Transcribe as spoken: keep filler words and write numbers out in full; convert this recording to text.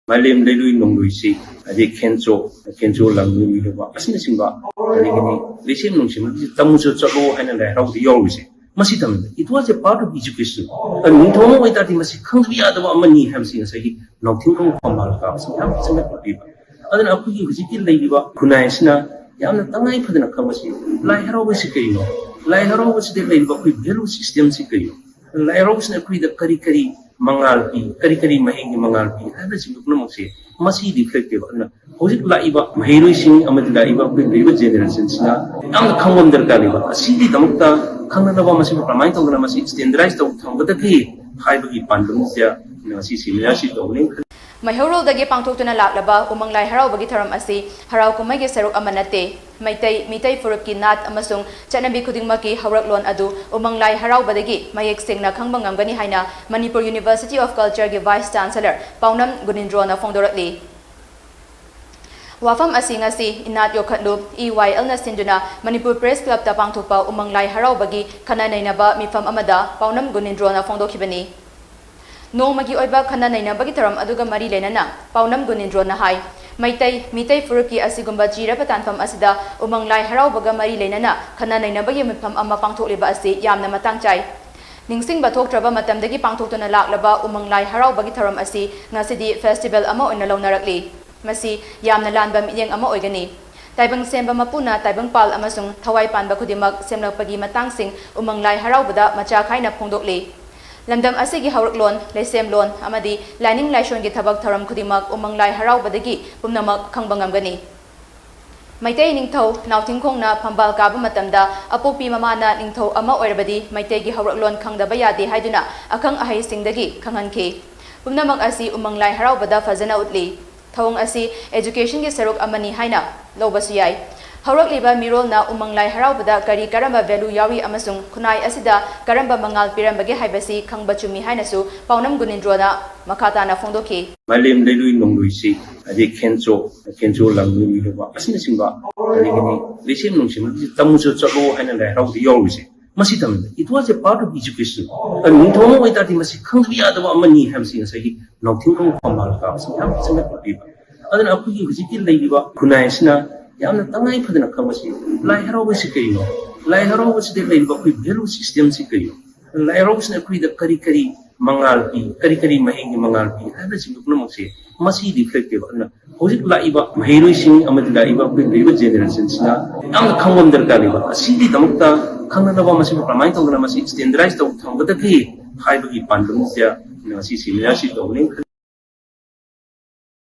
ꯃꯥꯂꯦꯝ ꯂꯩꯂꯨꯏ ꯅꯣꯡꯂꯨꯏꯁꯤ, ꯑꯗꯩ ꯈꯦꯟꯆꯣ, ꯈꯦꯟꯆꯣ ꯂꯥꯡꯂꯨꯏ ꯍꯥꯏꯕ ꯑꯁꯤꯅꯆꯤꯡꯕ, ꯑꯗꯒꯤꯗꯤ ꯂꯩꯁꯦꯝ ꯅꯨꯡꯁꯦꯝ ꯍꯥꯏꯕꯁꯤ ꯇꯝꯃꯨꯁꯨ ꯆꯠꯂꯣ ꯍꯥꯏꯅ ꯂꯥꯏ ꯍꯔꯥꯎꯕꯗ ꯌꯥꯎꯔꯤꯁꯦ꯫ ꯃꯁꯤ ꯇꯝꯃꯤꯕ, it was a part of education. ꯑꯗꯨ ꯅꯤꯡꯊꯧ ꯑꯃ ꯑꯣꯏꯇꯥꯔꯗꯤ ꯃꯁꯤ ꯈꯪꯗꯕ ꯌꯥꯗꯕ ꯑꯃꯅꯤ ꯍꯥꯏꯕꯁꯤ ꯉꯁꯥꯏꯒꯤ ꯅꯥꯎꯊꯤꯡꯈꯣꯡ ꯐꯝꯕꯥꯜ ꯀꯥꯕꯁꯤꯅ ꯌꯥꯝ ꯐꯖꯅ ꯎꯠꯄꯤꯕ꯫ ꯑꯗꯨꯅ ꯑꯩꯈꯣꯏꯒꯤ ꯍꯧꯖꯤꯛꯀꯤ ꯂꯩꯔꯤꯕ ꯈꯨꯟꯅꯥꯏ ꯑꯁꯤꯅ ꯌꯥꯝꯅ ꯇꯉꯥꯏ ꯐꯗꯅ ꯈꯪꯕꯁꯤ, ꯂꯥꯏ ꯍꯔꯥꯎꯕꯁꯤ ꯀꯩꯅꯣ? ꯂꯥꯏ ꯍꯔꯥꯎꯕꯁꯤꯗ ꯂꯩꯔꯤꯕ ꯑꯩꯈꯣꯏ value system ꯁꯤ ꯀꯩꯅꯣ? ꯂꯥꯏ ꯍꯔꯥꯎꯕꯁꯤꯅ ꯑꯩꯈꯣꯏꯗ ꯀꯔꯤ ꯀꯔꯤ ꯃꯉꯥꯜ ꯄꯤ, ꯀꯔꯤ ꯀꯔꯤ ꯃꯍꯩꯒꯤ ꯃꯉꯥꯜ ꯄꯤ ꯍꯥꯏꯕꯁꯤꯡꯗꯨ ꯄꯨꯝꯅꯃꯛꯁꯦ ꯃꯁꯤ reflect ꯇꯧꯕ꯫ ꯑꯗꯨꯅ ꯍꯧꯖꯤꯛ ꯂꯥꯛꯏꯕ ꯃꯍꯩꯔꯣꯏꯁꯤꯡ ꯑꯃꯗꯤ ꯂꯥꯛꯏꯕ ꯑꯩꯈꯣꯏ ꯂꯩꯔꯤꯕ generation ꯁꯤꯅ ꯌꯥꯝꯅ ꯈꯪꯕ ꯑꯃ ꯗꯔꯀꯥꯔ ꯂꯩꯕ꯫ ꯑꯁꯤꯒꯤꯗꯃꯛꯇ ꯈꯪꯅꯅꯕ ꯃꯁꯤꯕꯨ ꯀꯃꯥꯏꯅ ꯇꯧꯗꯅ ꯃꯁꯤ standardise ꯇꯧ ꯊꯝꯒꯗꯒꯦ ꯍꯥꯏꯕꯒꯤ ꯄꯥꯟꯗꯝꯁꯤꯗ ꯉꯁꯤ seminar ꯁꯤ ꯇꯧꯕꯅꯤ꯫ ꯃꯩꯍꯧꯔꯣꯜꯗꯒꯤ ꯄꯥꯡꯊꯣꯛꯇꯨꯅ ꯂꯥꯛꯂꯕ ꯎꯃꯪ ꯂꯥꯏ ꯍꯔꯥꯎꯕꯒꯤ ꯊꯧꯔꯝ ꯑꯁꯤ ꯍꯔꯥꯎ ꯀꯨꯝꯍꯩꯒꯤ ꯁꯔꯨꯛ ꯑꯃ ꯅꯠꯇꯦ꯫ ꯃꯩꯇꯩ, ꯃꯤꯇꯩ ꯐꯨꯔꯨꯞꯀꯤ ꯅꯥꯠ ꯑꯃꯁꯨꯡ ꯆꯠꯅꯕꯤ ꯈꯨꯗꯤꯡꯃꯛꯀꯤ ꯍꯧꯔꯛꯂꯣꯟ ꯑꯗꯨ ꯎꯃꯪ ꯂꯥꯏ ꯍꯔꯥꯎꯕꯗꯒꯤ ꯃꯌꯦꯛ ꯁꯦꯡꯅ ꯈꯪꯕ ꯉꯝꯒꯅꯤ ꯍꯥꯏꯅ ꯃꯅꯤꯄꯨꯔ University of Culture ꯒꯤ Vice Chancellor ꯄꯥꯎꯅꯝ ꯒꯨꯅꯤꯟꯗ꯭ꯔꯣꯅ ꯐꯣꯡꯗꯣꯔꯛꯂꯤ꯫ ꯋꯥꯐꯝ ꯑꯁꯤ ꯉꯁꯤ ꯏꯅꯥꯠ ꯌꯣꯛꯈꯠꯂꯨꯞ, E Y L ꯅ ꯁꯤꯟꯗꯨꯅ ꯃꯅꯤꯄꯨꯔ Press Club ꯇ ꯄꯥꯡꯊꯣꯛꯄ ꯎꯃꯪ ꯂꯥꯏ ꯍꯔꯥꯎꯕꯒꯤ ꯈꯟꯅ ꯅꯩꯅꯕ ꯃꯤꯐꯝ ꯑꯃꯗ ꯄꯥꯎꯅꯝ ꯒꯨꯅꯤꯟꯗ꯭ꯔꯣꯅ ꯐꯣꯡꯗꯣꯛꯈꯤꯕꯅꯤ꯫ ꯅꯣꯡꯃꯒꯤ ꯑꯣꯏꯕ ꯈꯟꯅ ꯅꯩꯅꯕꯒꯤ ꯊꯧꯔꯝ ꯑꯗꯨꯒ ꯃꯔꯤ ꯂꯩꯅꯅ ꯄꯥꯎꯅꯝ ꯒꯨꯅꯤꯟꯗ꯭ꯔꯣꯅ ꯍꯥꯏ, ꯃꯩꯇꯩ, ꯃꯤꯇꯩ ꯐꯨꯔꯨꯞꯀꯤ ꯑꯁꯤꯒꯨꯝꯕ ꯆꯤꯔꯕ ꯇꯥꯟꯐꯝ ꯑꯁꯤꯗ ꯎꯃꯪ ꯂꯥꯏ ꯍꯔꯥꯎꯕꯒ ꯃꯔꯤ ꯂꯩꯅꯅ ꯈꯟꯅ ꯅꯩꯅꯕꯒꯤ ꯃꯤꯐꯝ ꯑꯃ ꯄꯥꯡꯊꯣꯛꯂꯤꯕ ꯑꯁꯤ ꯌꯥꯝꯅ ꯃꯇꯥꯡ ꯆꯥꯏ꯫ ꯅꯤꯡꯁꯤꯡꯕ ꯊꯣꯛꯇ꯭ꯔꯕ ꯃꯇꯝꯗꯒꯤ ꯄꯥꯡꯊꯣꯛꯇꯨꯅ ꯂꯥꯛꯂꯕ ꯎꯃꯪ ꯂꯥꯏ ꯍꯔꯥꯎꯕꯒꯤ ꯊꯧꯔꯝ ꯑꯁꯤ ꯉꯁꯤꯗꯤ festival ꯑꯃ ꯑꯣꯏꯅ ꯂꯧꯅꯔꯛꯂꯤ꯫ ꯃꯁꯤ ꯌꯥꯝꯅ ꯂꯥꯟꯕ ꯃꯤꯠꯌꯦꯡ ꯑꯃ ꯑꯣꯏꯒꯅꯤ꯫ ꯇꯥꯏꯕꯪ ꯁꯦꯝꯕ ꯃꯄꯨꯅ ꯇꯥꯏꯕꯪꯄꯥꯜ ꯑꯃꯁꯨꯡ ꯊꯋꯥꯏ ꯄꯥꯟꯕ ꯈꯨꯗꯤꯡꯃꯛ ꯁꯦꯝꯂꯛꯄꯒꯤ ꯃꯇꯥꯡꯁꯤꯡ ꯎꯃꯪ ꯂꯥꯏ ꯍꯔꯥꯎꯕꯗ ꯃꯆꯥ ꯈꯥꯏꯅ ꯐꯣꯡꯗꯣꯛꯂꯤ꯫ ꯂꯝꯗꯝ ꯑꯁꯤꯒꯤ ꯍꯧꯔꯛꯂꯣꯟ, ꯂꯩꯁꯦꯝꯂꯣꯟ ꯑꯃꯗꯤ ꯂꯥꯏꯅꯤꯡ ꯂꯥꯏꯁꯣꯟꯒꯤ ꯊꯕꯛ ꯊꯧꯔꯝ ꯈꯨꯗꯤꯡꯃꯛ ꯎꯃꯪ ꯂꯥꯏ ꯍꯔꯥꯎꯕꯗꯒꯤ ꯄꯨꯝꯅꯃꯛ ꯈꯪꯕ ꯉꯝꯒꯅꯤ꯫ ꯃꯩꯇꯩ ꯅꯤꯡꯊꯧ ꯅꯥꯎꯊꯤꯡꯈꯣꯡꯅ ꯐꯝꯕꯥꯜ ꯀꯥꯕ ꯃꯇꯝꯗ ꯑꯄꯣꯛꯄꯤ ꯃꯃꯥꯅ ꯅꯤꯡꯊꯧ ꯑꯃ ꯑꯣꯏꯔꯕꯗꯤ ꯃꯩꯇꯩꯒꯤ ꯍꯧꯔꯛꯂꯣꯟ ꯈꯪꯗꯕ ꯌꯥꯗꯦ ꯍꯥꯏꯗꯨꯅ ꯑꯈꯪ ꯑꯍꯩꯁꯤꯡꯗꯒꯤ ꯈꯪꯍꯟꯈꯤ꯫ ꯄꯨꯝꯅꯃꯛ ꯑꯁꯤ ꯎꯃꯪ ꯂꯥꯏ ꯍꯔꯥꯎꯕꯗ ꯐꯖꯅ ꯎꯠꯂꯤ꯫ ꯊꯧꯑꯣꯡ ꯑꯁꯤ education ꯒꯤ ꯁꯔꯨꯛ ꯑꯃꯅꯤ ꯍꯥꯏꯅ ꯂꯧꯕꯁꯨ ꯌꯥꯏ꯫ ꯍꯧꯔꯛꯂꯤꯕ ꯃꯤꯔꯣꯜꯅ ꯎꯃꯪ ꯂꯥꯏ ꯍꯔꯥꯎꯕꯗ ꯀꯔꯤ ꯀꯔꯝꯕ value ꯌꯥꯎꯏ ꯑꯃꯁꯨꯡ ꯈꯨꯟꯅꯥꯏ ꯑꯁꯤꯗ ꯀꯔꯝꯕ ꯃꯉꯥꯜ ꯄꯤꯔꯝꯕꯒꯦ ꯍꯥꯏꯕꯁꯤ ꯈꯪꯕ ꯆꯨꯝꯃꯤ ꯍꯥꯏꯅꯁꯨ ꯄꯥꯎꯅꯝ ꯒꯨꯅꯤꯟꯗ꯭ꯔꯣꯅ ꯃꯈꯥ ꯇꯥꯅ ꯐꯣꯡꯗꯣꯛꯈꯤ꯫ ꯃꯥꯂꯦꯝ ꯂꯩꯂꯨꯏ ꯅꯣꯡꯂꯨꯏꯁꯤ, ꯑꯗꯩ ꯈꯦꯟꯆꯣ, ꯈꯦꯟꯆꯣ ꯂꯥꯡꯂꯨꯏ ꯍꯥꯏꯕ ꯑꯁꯤꯅꯆꯤꯡꯕ, ꯑꯗꯒꯤꯗꯤ ꯂꯩꯁꯦꯝ ꯅꯨꯡꯁꯦꯝ ꯍꯥꯏꯕꯁꯤ ꯇꯝꯃꯨꯁꯨ ꯆꯠꯂꯣ ꯍꯥꯏꯅ ꯂꯥꯏ ꯍꯔꯥꯎꯕꯗ ꯌꯥꯎꯔꯤꯁꯦ꯫ ꯃꯁꯤ ꯇꯝꯃꯤ, it was a part of education. ꯑꯗꯨ ꯅꯤꯡꯊꯧ ꯑꯃ ꯑꯣꯏꯇꯥꯔꯗꯤ ꯃꯁꯤ ꯈꯪꯗꯕ ꯌꯥꯗꯕ ꯑꯃꯅꯤ ꯍꯥꯏꯕꯁꯤ ꯉꯁꯥꯏꯒꯤ ꯅꯥꯎꯊꯤꯡꯈꯣꯡ ꯐꯝꯕꯥꯜ ꯀꯥꯕꯁꯤ ꯌꯥꯝ ꯐꯖꯅ ꯎꯠꯄꯤꯕ꯫ ꯑꯗꯨꯅ ꯑꯩꯈꯣꯏꯒꯤ ꯍꯧꯖꯤꯛꯀꯤ ꯂꯩꯔꯤꯕ ꯈꯨꯟꯅꯥꯏ ꯑꯁꯤꯅ ꯌꯥꯝꯅ ꯇꯉꯥꯏ ꯐꯗꯅ ꯈꯪꯕꯁꯤ, ꯂꯥꯏ ꯍꯔꯥꯎꯕꯁꯤ ꯀꯔꯤꯅꯣ, ꯂꯥꯏ ꯍꯔꯥꯎꯕꯁꯤꯗ ꯂꯩꯔꯤꯕ ꯑꯩꯈꯣꯏ value system ꯁꯤ ꯀꯔꯤꯅꯣ, ꯂꯥꯏ ꯍꯔꯥꯎꯕꯁꯤꯅ ꯑꯩꯈꯣꯏꯗ ꯀꯔꯤ ꯀꯔꯤ ꯃꯉꯥꯜ ꯄꯤ, ꯀꯔꯤ ꯀꯔꯤ ꯃꯍꯩꯒꯤ ꯃꯉꯥꯜ ꯄꯤ ꯍꯥꯏꯕꯁꯤꯡ ꯄꯨꯝꯅꯃꯛꯁꯦ ꯃꯁꯤ reflect ꯇꯧꯕ꯫ ꯑꯗꯨꯅ ꯍꯧꯖꯤꯛ ꯂꯥꯛꯏꯕ ꯃꯍꯩꯔꯣꯏꯁꯤꯡ ꯑꯃꯗꯤ ꯂꯥꯛꯏꯕ ꯑꯩꯈꯣꯏ ꯂꯩꯔꯤꯕ generation ꯁꯤꯅ ꯌꯥꯝꯅ ꯈꯪꯕ ꯑꯃ ꯗꯔꯀꯥꯔ ꯂꯩꯕ꯫ ꯑꯁꯤꯒꯤꯗꯃꯛꯇ ꯈꯪꯅꯅꯕ ꯃꯁꯤꯕꯨ ꯀꯃꯥꯏꯅ ꯇꯧꯗꯅ ꯃꯁꯤ standardise ꯇꯧ ꯊꯝꯒꯗꯒꯦ ꯍꯥꯏꯕꯒꯤ ꯄꯥꯟꯗꯝꯁꯤꯗ ꯉꯁꯤ seminar ꯁꯤ ꯇꯧꯕꯅꯤ꯫